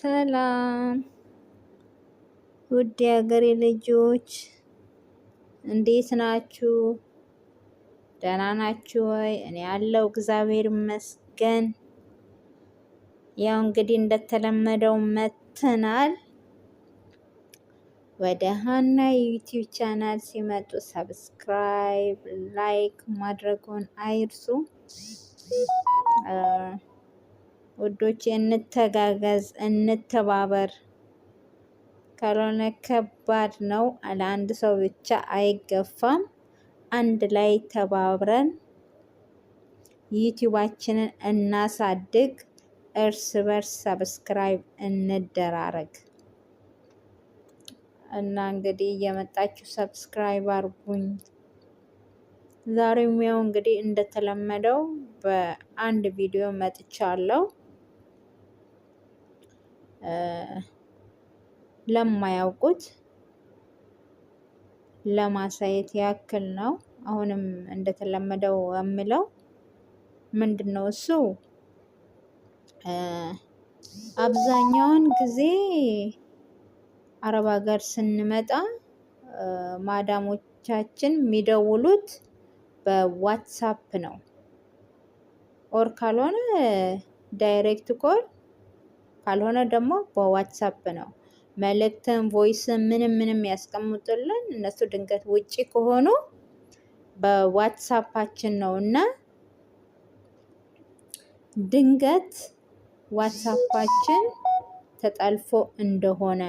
ሰላም ውድ የሀገሬ ልጆች፣ እንዴት ናችሁ? ደህና ናችሁ ወይ? እኔ ያለው እግዚአብሔር ይመስገን። ያው እንግዲህ እንደተለመደው መጥተናል። ወደ ሀና የ YouTube channel ሲመጡ subscribe፣ like ማድረጉን አይርሱ። ውዶቼ እንተጋገዝ፣ እንተባበር። ካልሆነ ከባድ ነው። ለአንድ ሰው ብቻ አይገፋም። አንድ ላይ ተባብረን ዩቲዩባችንን እናሳድግ። እርስ በርስ subscribe እንደራረግ እና እንግዲህ እየመጣችሁ subscribe አርጉኝ። ዛሬም ያው እንግዲህ እንደተለመደው በአንድ ቪዲዮ መጥቻለሁ። ለማያውቁት ለማሳየት ያክል ነው። አሁንም እንደተለመደው የምለው ምንድን ነው እሱ አብዛኛውን ጊዜ አረብ ሀገር ስንመጣ ማዳሞቻችን የሚደውሉት በ WhatsApp ነው። Or ካልሆነ direct call፣ ካልሆነ ደግሞ በ WhatsApp ነው። መልእክትን፣ voice ን ምንም ምንም ያስቀምጡልን እነሱ ድንገት ውጪ ከሆኑ በ WhatsApp ኣችን ነው። እና ድንገት WhatsApp ኣችን ተጠልፎ እንደሆነ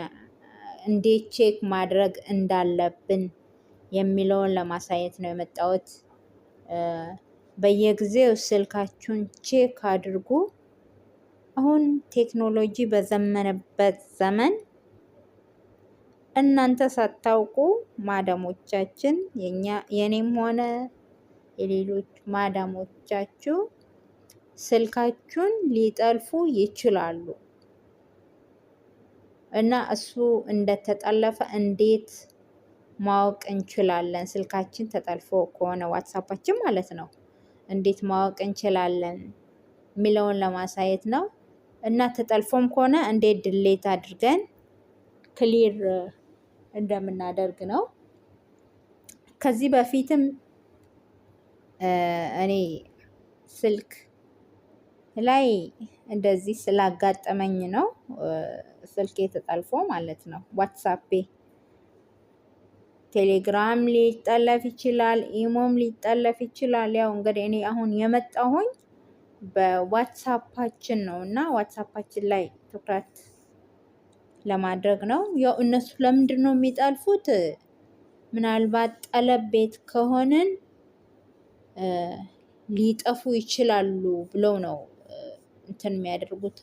እንዴት check ማድረግ እንዳለብን የሚለውን ለማሳየት ነው የመጣሁት። በየጊዜው ስልካችሁን check አድርጉ። አሁን ቴክኖሎጂ በዘመነበት ዘመን እናንተ ሳታውቁ ማዳሞቻችን፣ የኔም ሆነ የሌሎች ማዳሞቻችሁ ስልካችሁን ሊጠልፉ ይችላሉ። እና እሱ እንደተጠለፈ እንዴት ማወቅ እንችላለን? ስልካችን ተጠልፎ ከሆነ WhatsApp ኣችን ማለት ነው፣ እንዴት ማወቅ እንችላለን የሚለውን ለማሳየት ነው። እና ተጠልፎም ከሆነ እንዴት delete አድርገን clear እንደምናደርግ ነው። ከዚህ በፊትም እኔ ስልክ ላይ እንደዚህ ስላጋጠመኝ ነው፣ ስልኬ ተጠልፎ ማለት ነው። WhatsApp ኤ፣ ቴሌግራም ሊጠለፍ ይችላል፣ ኢሞም ሊጠለፍ ይችላል። ያው እንግዲህ እኔ አሁን የመጣሁኝ በ WhatsApp ኣችን ነው እና WhatsApp ኣችን ላይ ትኩረት ለማድረግ ነው። ያው እነሱ ለምንድን ነው የሚጠልፉት? ምናልባት ጠለብ ቤት ከሆንን ሊጠፉ ይችላሉ ብለው ነው እንትን የሚያደርጉት።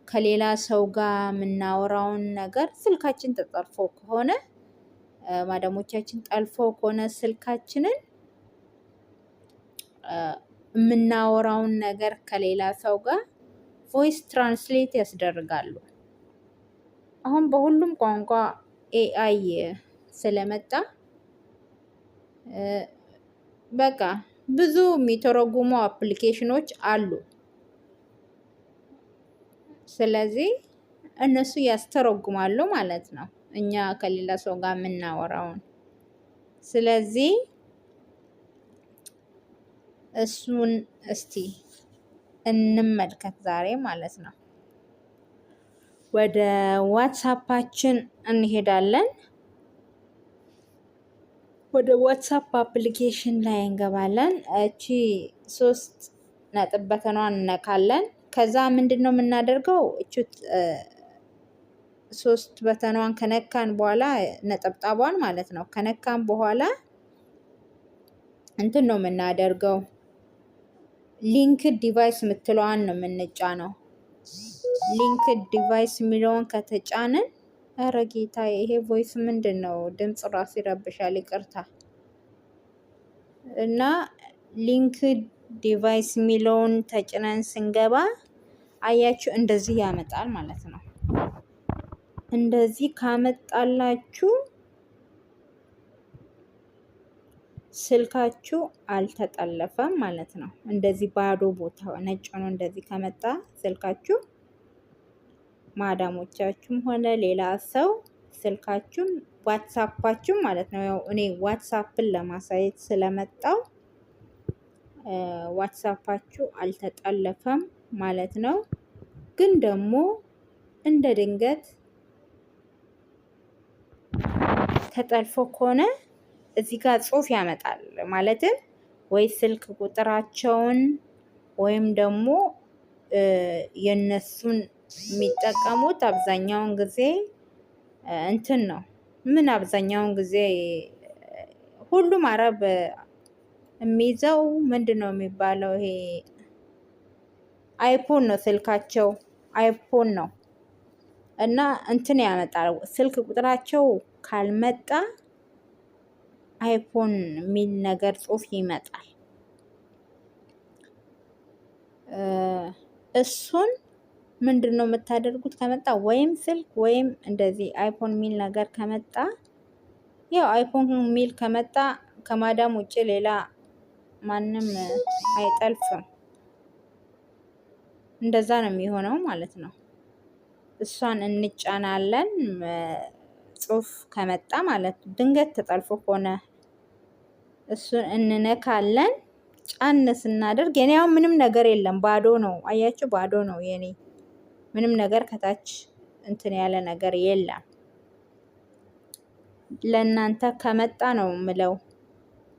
ከሌላ ሰው ጋር የምናወራውን ነገር ስልካችን ተጠልፎ ከሆነ፣ ማዳሞቻችን ጠልፎ ከሆነ ስልካችንን፣ የምናወራውን ነገር ከሌላ ሰው ጋር voice translate ያስደርጋሉ። አሁን በሁሉም ቋንቋ AI ስለመጣ በቃ ብዙ የሚተረጉሙ application ኖች አሉ። ስለዚህ እነሱ ያስተረጉማሉ ማለት ነው፣ እኛ ከሌላ ሰው ጋር የምናወራውን። ስለዚህ እሱን እስቲ እንመልከት ዛሬ ማለት ነው። ወደ WhatsApp ኣችን እንሄዳለን። ወደ WhatsApp application ላይ እንገባለን። እቺ ሶስት ነጥብ button ኗን እነካለን። ከዛ ምንድን ነው የምናደርገው? እቺ ሶስት button ኗን ከነካን በኋላ፣ ነጠብጣቧን ማለት ነው፣ ከነካን በኋላ እንትን ነው የምናደርገው፣ linked device የምትለዋን ነው የምንጫነው። Linked device የሚለውን ከተጫንን፣ ኧረ ጌታ፣ ይሄ voice ምንድን ነው? ድምፅ ራሱ ይረብሻል። ይቅርታ። እና linked device የሚለውን ተጭነን ስንገባ አያችሁ እንደዚህ ያመጣል ማለት ነው። እንደዚህ ካመጣላችሁ ስልካችሁ አልተጠለፈም ማለት ነው። እንደዚህ ባዶ ቦታ ነጭ ሆኖ እንደዚህ ከመጣ ስልካችሁ ማዳሞቻችሁም ሆነ ሌላ ሰው ስልካችሁን ዋትሳፓችሁን ማለት ነው። ያው እኔ ዋትሳፕን ለማሳየት ስለመጣው ዋትሳፓችሁ አልተጠለፈም ማለት ነው። ግን ደግሞ እንደ ድንገት ተጠልፎ ከሆነ እዚህ ጋር ጽሁፍ ያመጣል። ማለትም ወይ ስልክ ቁጥራቸውን ወይም ደግሞ የነሱን የሚጠቀሙት አብዛኛውን ጊዜ እንትን ነው። ምን አብዛኛውን ጊዜ ሁሉም አረብ የሚይዘው ምንድን ነው የሚባለው? ይሄ አይፎን ነው ስልካቸው፣ አይፎን ነው እና እንትን ያመጣል። ስልክ ቁጥራቸው ካልመጣ አይፎን የሚል ነገር ጽሁፍ ይመጣል። እሱን ምንድን ነው የምታደርጉት? ከመጣ ወይም ስልክ ወይም እንደዚህ አይፎን የሚል ነገር ከመጣ፣ ያው አይፎን የሚል ከመጣ ከማዳም ውጭ ሌላ ማንም አይጠልፍም። እንደዛ ነው የሚሆነው ማለት ነው። እሷን እንጫናለን ጽሁፍ ከመጣ ማለት ነው። ድንገት ተጠልፎ ከሆነ እሱን እንነካለን። ጫን ስናደርግ የኔ አሁን ምንም ነገር የለም፣ ባዶ ነው። አያችሁ፣ ባዶ ነው የኔ፣ ምንም ነገር ከታች እንትን ያለ ነገር የለም። ለእናንተ ከመጣ ነው ምለው፣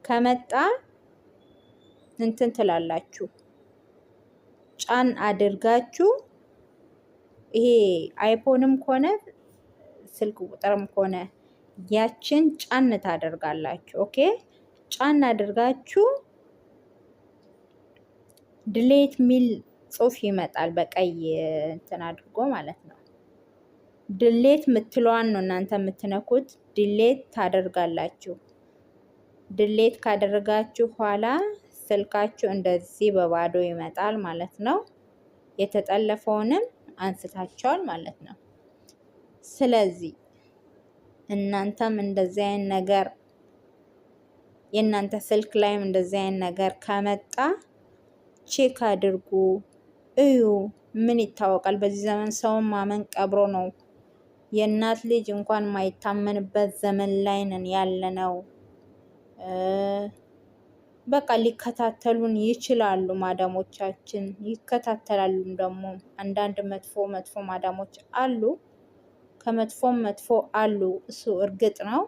ከመጣ እንትን ትላላችሁ፣ ጫን አድርጋችሁ ይሄ አይፎንም ከሆነ ስልክ ቁጥርም ከሆነ ያችን ጫን ታደርጋላችሁ። Okay፣ ጫን አድርጋችሁ delete ሚል ጽሁፍ ይመጣል፣ በቀይ እንትን አድርጎ ማለት ነው። Delete ምትለዋን ነው እናንተ የምትነኩት። Delete ታደርጋላችሁ። Delete ካደረጋችሁ ኋላ ስልካችሁ እንደዚህ በባዶ ይመጣል ማለት ነው። የተጠለፈውንም አንስታችኋል ማለት ነው። ስለዚህ እናንተም እንደዚህ አይነት ነገር የእናንተ ስልክ ላይም እንደዚህ አይነት ነገር ከመጣ check አድርጉ፣ እዩ። ምን ይታወቃል? በዚህ ዘመን ሰውን ማመን ቀብሮ ነው። የእናት ልጅ እንኳን ማይታመንበት ዘመን ላይ ነን ያለነው። በቃ ሊከታተሉን ይችላሉ፣ ማዳሞቻችን ይከታተላሉ። ደግሞ አንዳንድ መጥፎ መጥፎ ማዳሞች አሉ፣ ከመጥፎም መጥፎ አሉ። እሱ እርግጥ ነው።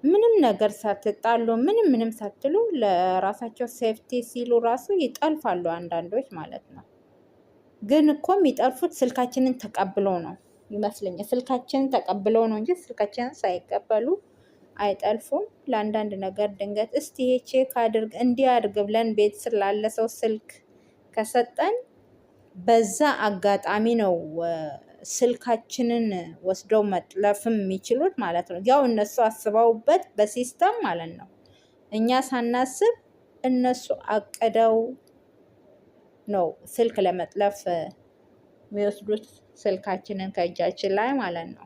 ምንም ነገር ሳትጣሉ ምንም ምንም ሳትሉ ለራሳቸው safety ሲሉ ራሱ ይጠልፋሉ አንዳንዶች ማለት ነው። ግን እኮ የሚጠልፉት ስልካችንን ተቀብለው ነው ይመስለኛል። ስልካችንን ተቀብለው ነው እንጂ ስልካችንን ሳይቀበሉ አይጠልፉም። ለአንዳንድ ነገር ድንገት እስቲ ይሄ check አድርግ እንዲህ አድርግ ብለን ቤት ስላለ ሰው ስልክ ከሰጠን በዛ አጋጣሚ ነው ስልካችንን ወስደው መጥለፍም የሚችሉት ማለት ነው። ያው እነሱ አስበውበት በ system ማለት ነው። እኛ ሳናስብ እነሱ አቅደው ነው ስልክ ለመጥለፍ የሚወስዱት ስልካችንን ከእጃችን ላይ ማለት ነው።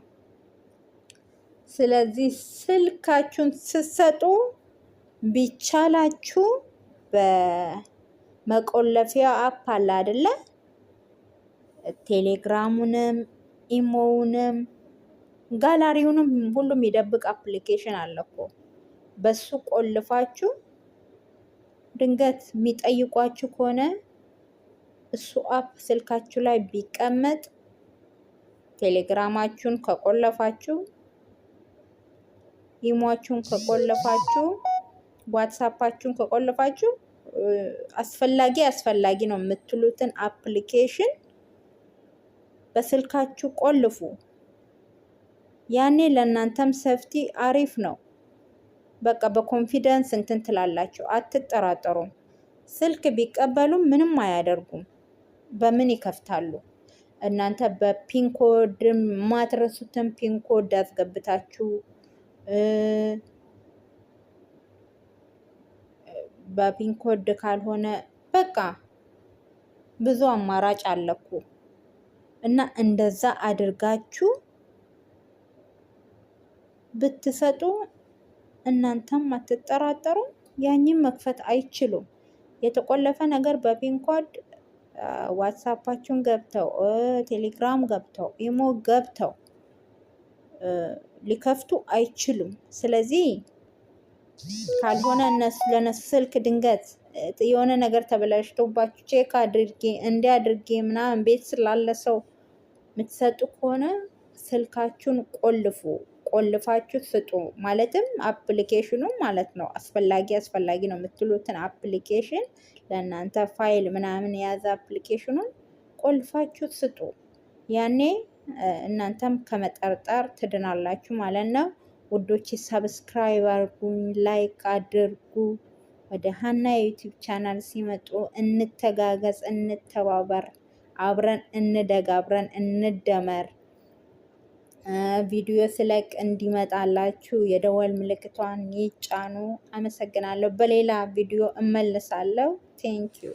ስለዚህ ስልካችሁን ስትሰጡ ቢቻላችሁ በመቆለፊያ app አለ አይደለ? ቴሌግራሙንም ኢሞውንም ጋላሪውንም ሁሉም የሚደብቅ application አለ እኮ። በሱ ቆልፋችሁ ድንገት የሚጠይቋችሁ ከሆነ እሱ app ስልካችሁ ላይ ቢቀመጥ ቴሌግራማችሁን ከቆለፋችሁ፣ ኢሟችሁን ከቆለፋችሁ፣ ዋትሳፓችሁን ከቆለፋችሁ አስፈላጊ አስፈላጊ ነው የምትሉትን application በስልካችሁ ቆልፉ። ያኔ ለእናንተም safety አሪፍ ነው። በቃ በ confidence እንትን ትላላችሁ፣ አትጠራጠሩም። ስልክ ቢቀበሉም ምንም አያደርጉም። በምን ይከፍታሉ? እናንተ በ PIN code ማትረሱትን PIN code አስገብታችሁ፣ በ PIN code ካልሆነ በቃ ብዙ አማራጭ አለኩ እና እንደዛ አድርጋችሁ ብትሰጡ እናንተም አትጠራጠሩም፣ ያኝም መክፈት አይችሉም። የተቆለፈ ነገር በ PIN code ዋትሳፓችሁን ገብተው፣ ቴሌግራም ገብተው፣ ኢሞ ገብተው ሊከፍቱ አይችሉም። ስለዚህ ካልሆነ እነሱ ለነሱ ስልክ ድንገት የሆነ ነገር ተበላሽቶባችሁ check አድርጌ እንዲህ አድርጌ ምናምን ቤት ስላለ ሰው የምትሰጡ ከሆነ ስልካችሁን ቆልፉ፣ ቆልፋችሁ ስጡ። ማለትም application ኑ ማለት ነው። አስፈላጊ አስፈላጊ ነው የምትሉትን application፣ ለእናንተ ፋይል ምናምን የያዘ application ኑን ቆልፋችሁ ስጡ። ያኔ እናንተም ከመጠርጠር ትድናላችሁ ማለት ነው። ውዶች፣ subscribe አድርጉኝ፣ like አድርጉ። ወደ ሀና የ YouTube channel ሲመጡ እንተጋገዝ፣ እንተባበር፣ አብረን እንደግ፣ አብረን እንደመር። ቪዲዮ ስለቅ እንዲመጣላችሁ የደወል ምልክቷን ይጫኑ። አመሰግናለሁ። በሌላ ቪዲዮ እመለሳለሁ። Thank you.